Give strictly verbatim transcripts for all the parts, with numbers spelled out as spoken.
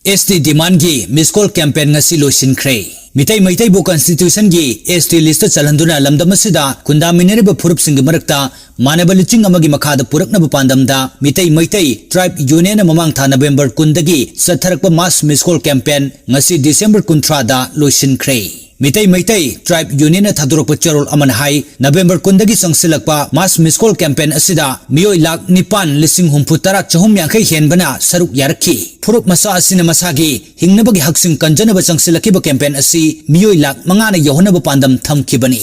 ꯑꯦꯁ T ꯗꯤꯃꯥꯟꯒꯤ ꯃꯤꯁ call campaign ꯉꯁꯤ ꯂꯣꯏꯁꯤꯟꯈ꯭ꯔꯦ꯫ ꯃꯤꯇꯩ ꯃꯩꯇꯩꯕꯨ ꯀꯟꯁꯇꯤꯇ꯭ꯌꯨꯁꯟꯒꯤ ꯑꯦꯁ T list ꯆꯜꯍꯟꯗꯨꯅ ꯂꯝꯗꯝ ꯑꯁꯤꯗ ꯈꯨꯟꯗꯥꯃꯤꯟꯅꯔꯤꯕ ꯐꯨꯔꯨꯞꯁꯤꯡꯒꯤ ꯃꯔꯛꯇ ꯃꯥꯟꯅꯕ ꯂꯨꯆꯤꯡ ꯑꯃꯒꯤ ꯃꯈꯥꯗ ꯄꯨꯔꯛꯅꯕ ꯄꯥꯟꯗꯝꯗ ꯃꯤꯇꯩ ꯃꯩꯇꯩ ꯇ꯭ꯔꯥꯏꯕ ꯌꯨꯅꯤꯌꯟꯅ ꯃꯃꯥꯡ ꯊꯥ ꯅꯕꯦꯝꯕꯔ ꯀꯨꯟꯗꯒꯤ ꯆꯠꯊꯔꯛꯄ ꯃꯥꯁ ꯃꯤꯁ ꯀꯣꯜ ꯀꯦꯝꯄꯦꯟ ꯉꯁꯤ ꯗꯤꯁꯦꯝꯕꯔ ꯀꯨꯟꯊ꯭ꯔꯥꯗ ꯂꯣꯏꯁꯤꯟꯈ꯭ꯔꯦ꯫ ꯃꯤꯇꯩ ꯃꯩꯇꯩ ꯇ꯭ꯔꯥꯏꯕ ꯌꯨꯅꯤꯌꯟꯅ ꯊꯥꯗꯣꯔꯛꯄ ꯆꯦꯔꯣꯜ ꯑꯃꯅ ꯍꯥꯏ, ꯅꯕꯦꯝꯕꯔ ꯀꯨꯟꯗꯒꯤ ꯆꯪꯁꯤꯜꯂꯛꯄ ꯃꯥꯁ ꯃꯤꯁ ꯀꯣꯜ ꯀꯦꯝꯄꯦꯟ ꯑꯁꯤꯗ ꯃꯤꯑꯣꯏ ꯂꯥꯈ ꯅꯤꯄꯥꯟ ꯂꯤꯁꯤꯡ ꯍꯨꯝꯐꯨ ꯇꯔꯥ ꯆꯍꯨꯝ ꯌꯥꯡꯈꯩ ꯍꯦꯟꯕꯅ ꯁꯔꯨꯛ ꯌꯥꯔꯛꯈꯤ꯫ ꯐꯨꯔꯨꯞ ꯃꯆꯥ ꯑꯁꯤꯅ ꯃꯁꯥꯒꯤ ꯍꯤꯡꯅꯕꯒꯤ ꯍꯛꯁꯤꯡ ꯀꯟꯖꯅꯕ ꯆꯪꯁꯤꯜꯂꯛꯈꯤꯕ ꯀꯦꯝꯄꯦꯟ ꯑꯁꯤ ꯃꯤꯑꯣꯏ ꯂꯥꯈ ꯃꯉꯥꯅ ꯌꯧꯍꯟꯅꯕ ꯄꯥꯟꯗꯝ ꯊꯝꯈꯤꯕꯅꯤ꯫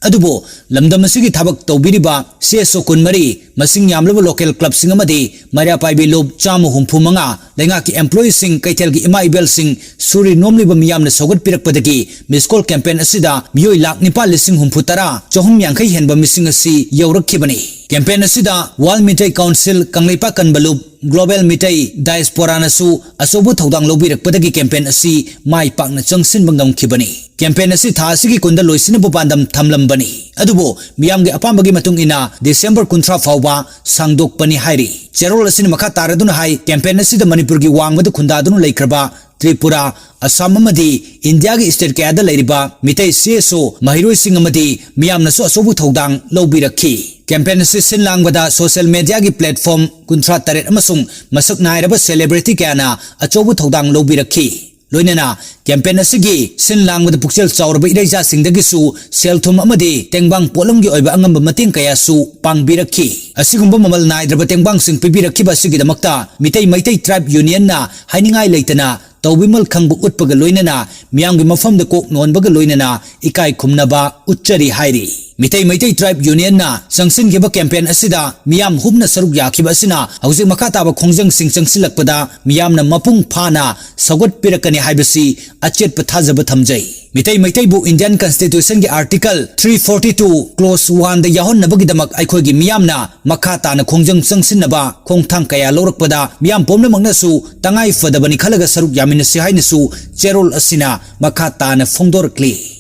ꯑꯗꯨꯕꯨ ꯂꯝꯗꯝ ꯑꯁꯤꯒꯤ ꯊꯕꯛ ꯇꯧꯕꯤꯔꯤꯕ ꯁꯤ ꯑꯦꯁ ꯑꯣ ꯀꯨꯟꯃꯔꯤ, ꯃꯁꯤꯡ ꯌꯥꯝꯂꯕ ꯂꯣꯀꯦꯜ ꯀ꯭ꯂꯕꯁꯤꯡ ꯑꯃꯗꯤ ꯃꯩꯔꯥ ꯄꯥꯏꯕꯤ ꯂꯨꯞ ꯆꯥꯝꯃ ꯍꯨꯝꯐꯨ ꯃꯉꯥ, ꯂꯩꯉꯥꯛꯀꯤ ꯑꯦꯝꯄ꯭ꯂꯣꯌꯤꯁꯤꯡ, ꯀꯩꯊꯦꯜꯒꯤ ꯏꯃꯥ ꯏꯕꯦꯜꯁꯤꯡ, ꯁꯨꯔꯤ ꯅꯣꯝꯂꯤꯕ ꯃꯤꯌꯥꯝꯅ ꯁꯧꯒꯠꯄꯤꯔꯛꯄꯗꯒꯤ ꯃꯤꯁ ꯀꯣꯜ ꯀꯦꯝꯄꯦꯟ ꯑꯁꯤꯗ ꯃꯤꯑꯣꯏ ꯂꯥꯈ ꯅꯤꯄꯥꯜ ꯂꯤꯁꯤꯡ ꯍꯨꯝꯐꯨ ꯇꯔꯥ ꯆꯍꯨꯝ ꯌꯥꯡꯈꯩ ꯍꯦꯟꯕ ꯃꯤꯁꯤꯡ ꯑꯁꯤ ꯌꯧꯔꯛꯈꯤꯕꯅꯤ꯫ ꯀꯦꯝꯄꯦꯟ ꯑꯁꯤꯗ ꯋꯥꯔꯜ ꯃꯤꯇꯩ ꯀꯥꯎꯟꯁꯤꯜ, ꯀꯪꯂꯩꯄꯥꯛ ꯀꯟꯕ ꯂꯨꯞ, ꯒ꯭ꯂꯣꯕꯦꯜ ꯃꯤꯇꯩ ꯗꯥꯏꯁꯄꯣꯔꯥꯅꯁꯨ ꯑꯆꯧꯕ ꯊꯧꯗꯥꯡ ꯂꯧꯕꯤꯔꯛꯄꯗꯒꯤ ꯀꯦꯝꯄꯦꯟ ꯑꯁꯤ ꯃꯥꯏ ꯄꯥꯛꯅ ꯆꯪꯁꯤꯟꯕ ꯉꯝꯈꯤꯕꯅꯤ꯫ ꯀꯦꯝꯄꯦꯟ ꯑꯁꯤ ꯊꯥ ꯑꯁꯤꯒꯤ ꯀꯨꯟꯗ ꯂꯣꯏꯁꯤꯟꯅꯕ ꯄꯥꯟꯗꯝ ꯊꯝꯂꯝꯕꯅꯤ꯫ ꯑꯗꯨꯕꯨ ꯃꯤꯌꯥꯝꯒꯤ ꯑꯄꯥꯝꯕꯒꯤ ꯃꯇꯨꯡ ꯏꯟꯅ ꯗꯤꯁꯦꯝꯕꯔ ꯀꯨꯟꯊ꯭ꯔꯥ ꯐꯥꯎꯕ ꯁꯥꯡꯗꯣꯛꯄꯅꯤ ꯍꯥꯏꯔꯤ꯫ ꯆꯦꯔꯣꯜ ꯑꯁꯤꯅ ꯃꯈꯥ ꯇꯥꯔꯗꯨꯅ ꯍꯥꯏ, ꯀꯦꯝꯄꯦꯟ ꯑꯁꯤꯗ ꯃꯅꯤꯄꯨꯔꯒꯤ ꯋꯥꯡꯃꯗ ꯈꯨꯟꯗꯥꯗꯨꯅ ꯂꯩꯈ꯭ꯔꯕ ꯇ꯭ꯔꯤꯄꯨꯔꯥ, ꯑꯁꯥꯝ ꯑꯃꯗꯤ ꯏꯟꯗꯤꯌꯥꯒꯤ ꯁ꯭ꯇꯦꯠ ꯀꯌꯥꯗ ꯂꯩꯔꯤꯕ ꯃꯤꯇꯩ ꯁꯤ ꯑꯦꯁ ꯑꯣ, ꯃꯍꯩꯔꯣꯏꯁꯤꯡ ꯑꯃꯗꯤ ꯃꯤꯌꯥꯝꯅꯁꯨ ꯑꯆꯧꯕ ꯊꯧꯗꯥꯡ ꯂꯧꯕꯤꯔꯛꯈꯤ꯫ ꯀꯦꯝꯄꯦꯟ ꯑꯁꯤ ꯁꯤꯟ ꯂꯥꯡꯕꯗ ꯁꯣꯁꯤꯌꯦꯜ ꯃꯤꯗꯤꯌꯥꯒꯤ ꯄ꯭ꯂꯦꯠꯐꯣꯔꯝ ꯀꯨꯟꯊ꯭ꯔꯥ ꯇꯔꯦꯠ ꯑꯃꯁꯨꯡ ꯃꯁꯛ ꯅꯥꯏꯔꯕ ꯁꯦꯂꯦꯕ꯭ꯔꯤꯇꯤ ꯀꯌꯥꯅ ꯑꯆꯧꯕ ꯊꯧꯗꯥꯡ ꯂꯧꯕꯤꯔꯛꯈꯤ꯫ ꯂꯣꯏꯅꯅ ꯀꯦꯝꯄꯦꯟ ꯑꯁꯤꯒꯤ ꯁꯤꯟ ꯂꯥꯡꯕꯗ ꯄꯨꯛꯆꯦꯜ ꯆꯥꯎꯔꯕ ꯏꯔꯩꯆꯥꯁꯤꯡꯗꯒꯤꯁꯨ ꯁꯦꯜ ꯊꯨꯝ ꯑꯃꯗꯤ ꯇꯦꯡꯕꯥꯡ ꯄꯣꯠꯂꯝꯒꯤ ꯑꯣꯏꯕ ꯑꯉꯝꯕ ꯃꯇꯦꯡ ꯀꯌꯥꯁꯨ ꯄꯥꯡꯕꯤꯔꯛꯈꯤ꯫ ꯑꯁꯤꯒꯨꯝꯕ ꯃꯃꯜ ꯅꯥꯏꯗ꯭ꯔꯕ ꯇꯦꯡꯕꯥꯡꯁꯤꯡ ꯄꯤꯕꯤꯔꯛꯈꯤꯕ ꯑꯁꯤꯒꯤꯗꯃꯛꯇ ꯃꯤꯇꯩ ꯃꯩꯇꯩ ꯇ꯭ꯔꯥꯏꯕ ꯌꯨꯅꯤꯌꯟꯅ ꯍꯥꯏꯅꯤꯡꯉꯥꯏ ꯂꯩꯇꯅ ꯇꯧꯕꯤꯃꯜ ꯈꯪꯕ ꯎꯠꯄꯒ ꯂꯣꯏꯅꯅ ꯃꯤꯌꯥꯝꯒꯤ ꯃꯐꯝꯗ ꯀꯣꯛ ꯅꯣꯟꯕꯒ ꯂꯣꯏꯅꯅ ꯏꯀꯥꯏ ꯈꯨꯝꯅꯕ ꯎꯠꯆꯔꯤ ꯍꯥꯏꯔꯤ꯫ ꯃꯤꯇꯩ ꯃꯩꯇꯩ ꯇ꯭ꯔꯥꯏꯕ ꯌꯨꯅꯤꯌꯟꯅ ꯆꯪꯁꯤꯟꯈꯤꯕ ꯀꯦꯝꯄꯦꯟ ꯑꯁꯤꯗ ꯃꯤꯌꯥꯝ ꯍꯨꯞꯅ ꯁꯔꯨꯛ ꯌꯥꯈꯤꯕ ꯑꯁꯤꯅ ꯍꯧꯖꯤꯛ ꯃꯈꯥ ꯇꯥꯕ ꯈꯣꯡꯖꯪꯁꯤꯡ ꯆꯪꯁꯤꯜꯂꯛꯄꯗ ꯃꯤꯌꯥꯝꯅ ꯃꯄꯨꯡ ꯐꯥꯅ ꯁꯧꯒꯠꯄꯤꯔꯛꯀꯅꯤ ꯍꯥꯏꯕꯁꯤ ꯑꯆꯦꯠꯄ ꯊꯥꯖꯕ ꯊꯝꯖꯩ꯫ ꯃꯤꯇꯩ ꯃꯩꯇꯩꯕꯨ ꯏꯟꯗꯤꯌꯟ ꯀꯟꯁꯇꯤꯇ꯭ꯌꯨꯁꯟꯒꯤ article three forty two clause ꯋꯥꯟꯗ ꯌꯥꯎꯍꯟꯅꯕꯒꯤꯗꯃꯛ ꯑꯩꯈꯣꯏꯒꯤ ꯃꯤꯌꯥꯝꯅ ꯃꯈꯥ ꯇꯥꯅ ꯈꯣꯡꯖꯪ ꯆꯪꯁꯤꯟꯅꯕ ꯈꯣꯡꯊꯥꯡ ꯀꯌꯥ ꯂꯧꯔꯛꯄꯗ ꯃꯤꯌꯥꯝ ꯄꯨꯝꯅꯃꯛꯅꯁꯨ ꯇꯉꯥꯏ ꯐꯗꯕꯅꯤ ꯈꯜꯂꯒ ꯁꯔꯨꯛ ꯌꯥꯃꯤꯟꯅꯁꯤ ꯍꯥꯏꯅꯁꯨ ꯆꯦꯔꯣꯜ ꯑꯁꯤꯅ ꯃꯈꯥ ꯇꯥꯅ ꯐꯣꯡꯗꯣꯔꯛꯂꯤ꯫